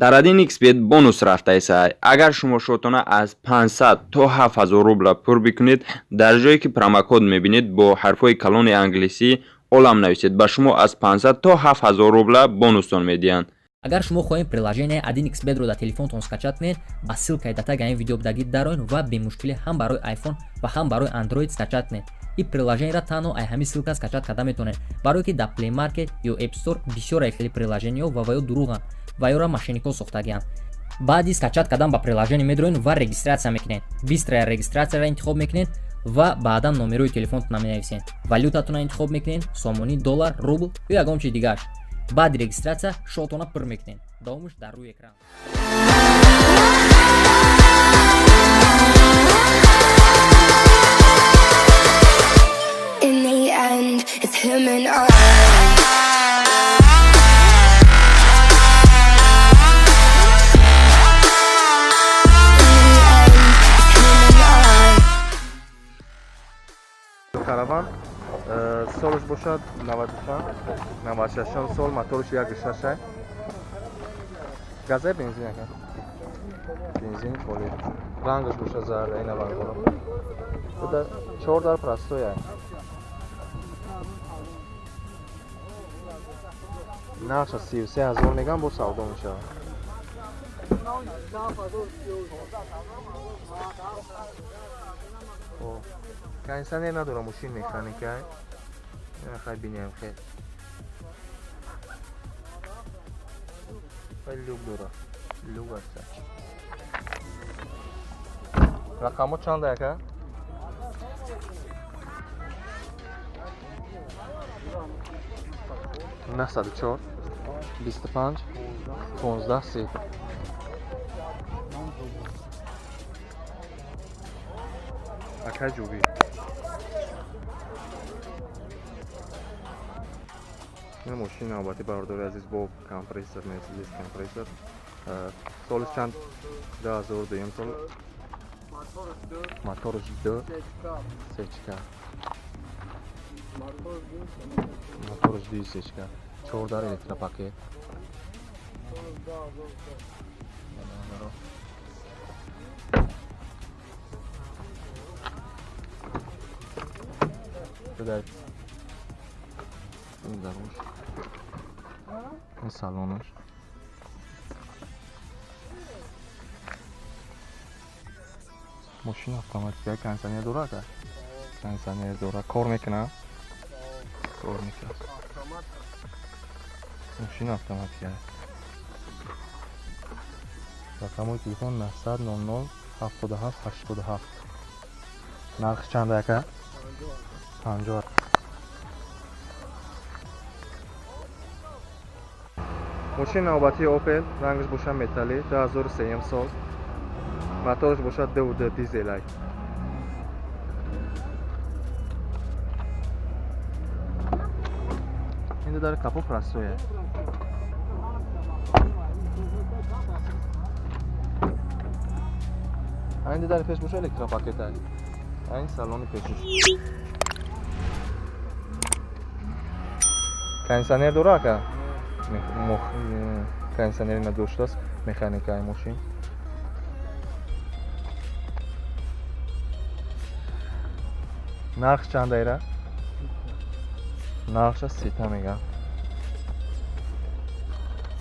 Дар 1xBet бонус рафтаиса. Агар шумо шотона аз 500 то 7000 рубла пур бикунед, дар ҷое ки промокод мебинед, бо ҳарфҳои калони англисӣ олам нависед, ба шумо аз 500 то 7000 рубла бонустон медиҳанд. Агар шумо хоҳед приложение 1xBet-ро дар телефонтон скачать кунед, ба ссылкаи дар таги ин видео будагӣ дароед ва бемушкилӣ ҳам барои iPhone ва ҳам барои Android скачать кунед. Ин приложениеро танҳо ай ҳамин ссылка скачать карда метавонед, барое ки дар Play Market ё App Store бисёр хеле приложениеҳо ва ё дурӯғанд ва ёро мошенникҳо сохтагианд. Баъди скачать кардан ба приложение медроед ва регистрация мекунед. Быстрая регистрацияро интихоб мекунед ва баъдан номерои телефонтона менависед. Валютатонро интихоб мекунед: сомонӣ, доллар, рубл ё ягон чиз дигараш. Баъди регистрация шотона пур мекунед. Давомаш дар рӯи экран. In the end, it's him and I. In the end, it's him and I. Караван, солаш бошад 90 чанд, 96 сол, мотораш 1,6, газай, бензин ака, бензин холи, рангаш бошад зарда, ина барборо чор дар простоя. Нархша 33 000 мегам, бо савдо мешавад. Кондиционер надора, мошин механика. Хай, бинем, хел хай люк дора, люк аста. Рақамҳо чанда, ака? 904 25 15 30. Акай ҷубӣ. Ин мошини навбатӣ, бародари азиз, бо компрессор, Мерседес компрессор. Солиш чанд? 2002 сол, мотораш ду сечка, мотораш ду сечка, чордар электропакет. Дар ин даруш, ин салонаш. Мошин автоматика, кондиционер дора, ака, кондиционер дора, кор мекунад, кор мекунад. Мошин автоматика. Рақамҳои телефон 900 00 77 87. Нархи чанда, ака? 50. Мошини навбатии Опел, рангаш бошад металлӣ, 2003 сол, мотораш бошад 2,2 дизелай. Инда дар капо простоя. Инда дар пеш боша электропакета. Айн салони пешиш. Кондиционер дора, ака? Кондиционери надоштааст, механикаи мошин. Нарх чанд айра? Нархша сита мегам.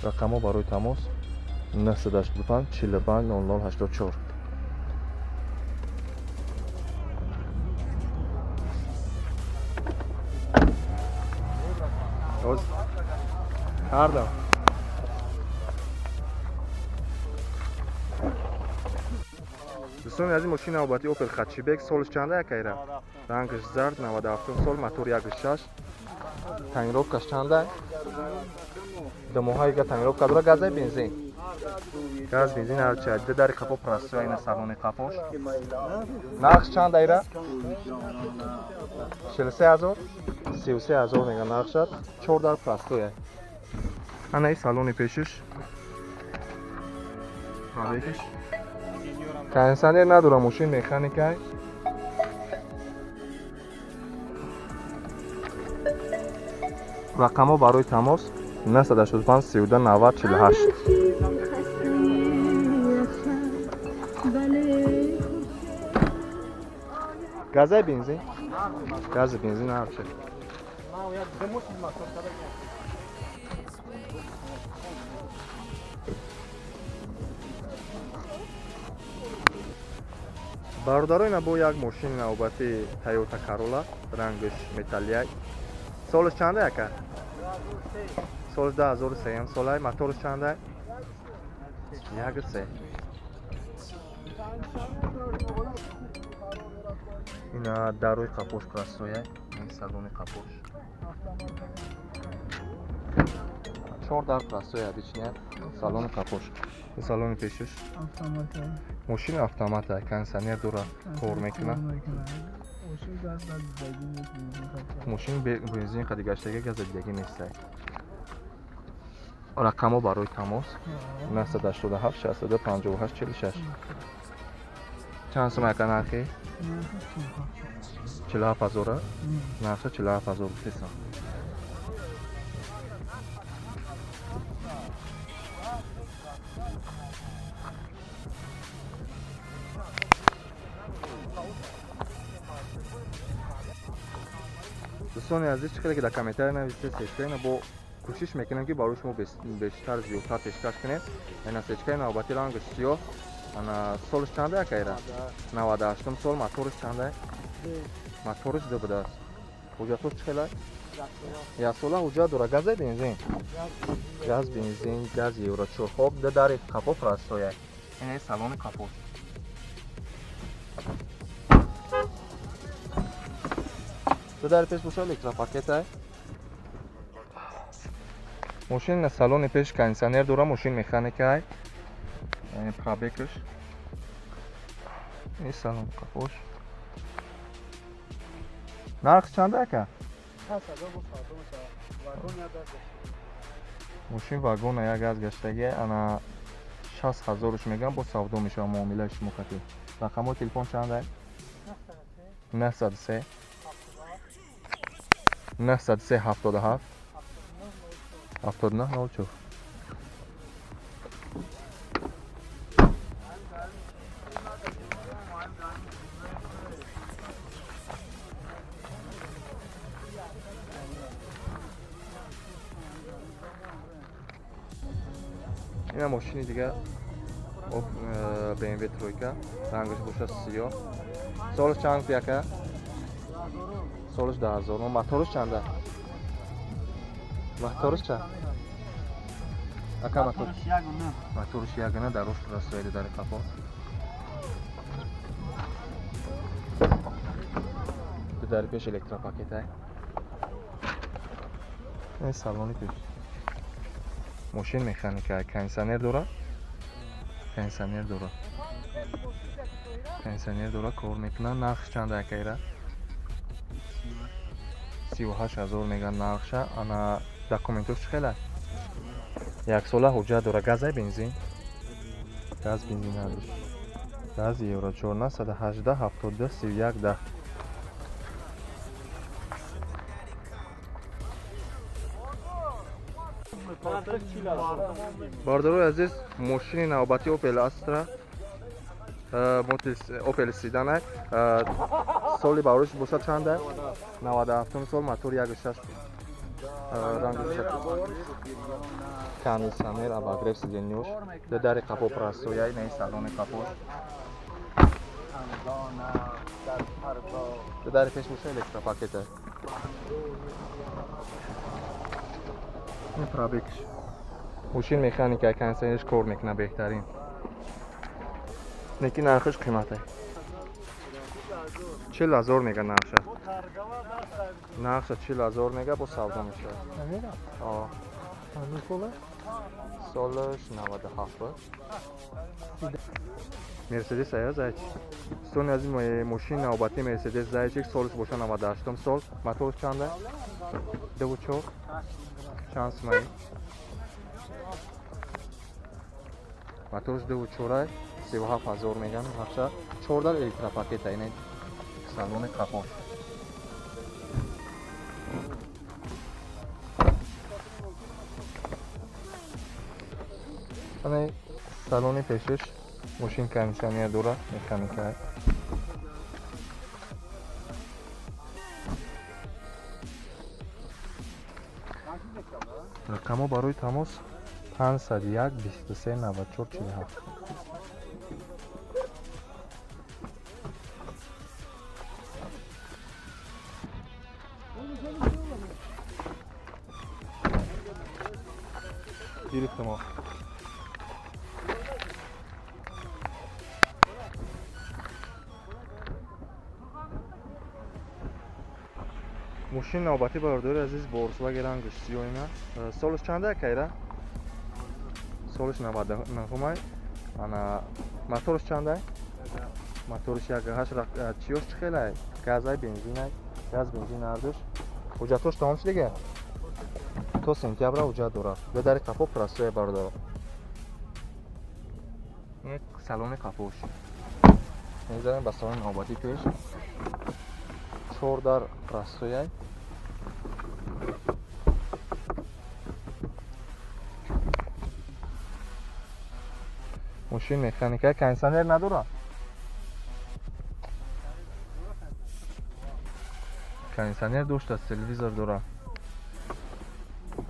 Рақамҳо барои тамос 985 45 00 84. Кардам. Дӯстони азиз, мошини навбатии Опел Хатчибек, солаш чанда, акайра? Рангаш зард, 97 сол, мотор 1,6. Тонировкаш чанда? Ду моҳаига тонировка дора, газай, бензин. Газ, бензин ҳарчи, ду дари қапо простой, ина салони қапош. Нархш чанд айра? 43 000? 33 000 мега нархшад, чор дар простоя. Ана и салони пешиш. Пробегиш. Кондиционер надора, мошин механикай. Рақамҳо барои тамос 985 32 90 48. Газай бензин? Гази бензин ҳарчи. Бародаро, ина бо як мошини навбати Toyota Corolla, рангаш металлияк. Солаш чанда яка? Солаш 2003 солай, мотораш чанда? 1.3. Ина дарои қапош красоя, ин салони қапош. 4 дар красоя бичня, салони қапош. Ин салони пешиш. Мошин автомат, кондиционер дора, кор мекунад. Мошин бензин қади гаштага, газ дигаги нест. Рақамҳо барои тамос 987 62 58 46. Чанд сум ака нархи? 47 ҳазора? Нархи 47 ҳазор гуфтесам. Дӯстони азиз, чӣ хеле ки дар комментария нависед, сечкаина бо кӯшиш мекунем ки барои шумо бештар зиёдтар пешкаш кунем. Ина сечкаи навбати рангаш сиёҳ. Ана солаш чанда акайра? 98 сол, мотораш чанда? Мотораш ду будааст. Ҳуҷҷатҳош чӣ хела? Як сола ҳуҷҷат дора. Газай бензин? Газ бензин, газ евро 4. Хоб, ду дари қапо простоя. Ина салони қапо. Ду дари пеш боша электропакета. Мошин на салони пеш кондиционер дора, мошин механикай. Яъне пробегаш. Ин салон қапош. Нарх чанда ака? Мошин вагона як газ гаштаги, ана 60 ҳазорш мегам, бо савдо мешава муомилаи шумо кати. Рақамҳои телефон чанда? 903 903 77 79 04. Ина мошини дига BMW тройка, рангаш боша сиёҳ. Солаш чанд яка? Солаш 2000. Мотораш чанда? Мотораш чанд? Ака мотор. Мотораш ягона, дарош простояди дар қапо. Дар пеш электропакет. Ин салони пеш. Мошин механика, кондиционер дора? Кондиционер дора. Кондиционер дора, кор мекунад. Нархш чанда акайра? 38 ҳазор меган нархша. Ана документош чӣ хела? Як сола ҳуҷҷат дора. Газай бензин? Газ бензин надошт. Газ евро 418 72 31 10. Бародарои азиз, мошини навбати Opel Astra, Opel Sedan, соли барош бошад чанда? 97 сол, мотор 1.6, ранги кондиционер, обогрев сиденьёш, дари қапо простоя, ина салони қапош. Дари пеш боша электропакета. Ин пробегш. Мошин механика, кондиционерш кор мекунад беҳтарин. Лекин нархаш қимате. 40 ҳазор мега нархша. Нархша 40 ҳазор мега, бо савдо мешавад. О. Солаш 97. Мерседес ая зайчик. Дӯстони азиз, мошини навбати Мерседес зайчик, солаш боша 98 сол, мотораш чанда? 2.4. Чанд сумаи? Мотораш 2.4, 37 ҳазор меган нархша. 14 электропакета, ина салони қапош. Ана салони пешиш мошин кондиционер дора, механика. Рақамҳо барои тамос 501 23 94 47. Гирифтам. Мошини навбатӣ, бародари азиз, Volkswagen, рангаш сиёҳина. Солаш чанда, акайра? Солаш 99-ай. Ана, мотораш чандай? Мотораш 1.8. Чиёш чӣ хелай? Газай, бензинай? Газ, бензин ҳардуш. Ҳуҷҷатош тамом шудига? То сентябра ҳуҷҷат дорад. Ё дари қафо простое, бародаро. Ин салони қафош. Мегзарем ба салони навбатӣ пеш. Чор дар простойай. Мошин механика, кондиционер надорад? Кондиционер доштааст, телевизор дорад.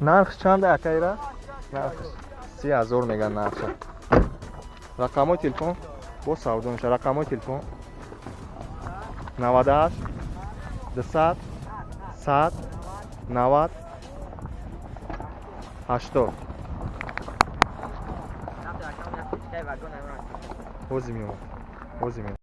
Нархш чанда, акайра? Нархш 30 000 меган нархша. Рақамҳои телефон бо савдо мешавад. Рақамҳои телефон 98 200 100 90 80. Ҳозир меомад, ҳозир меомад.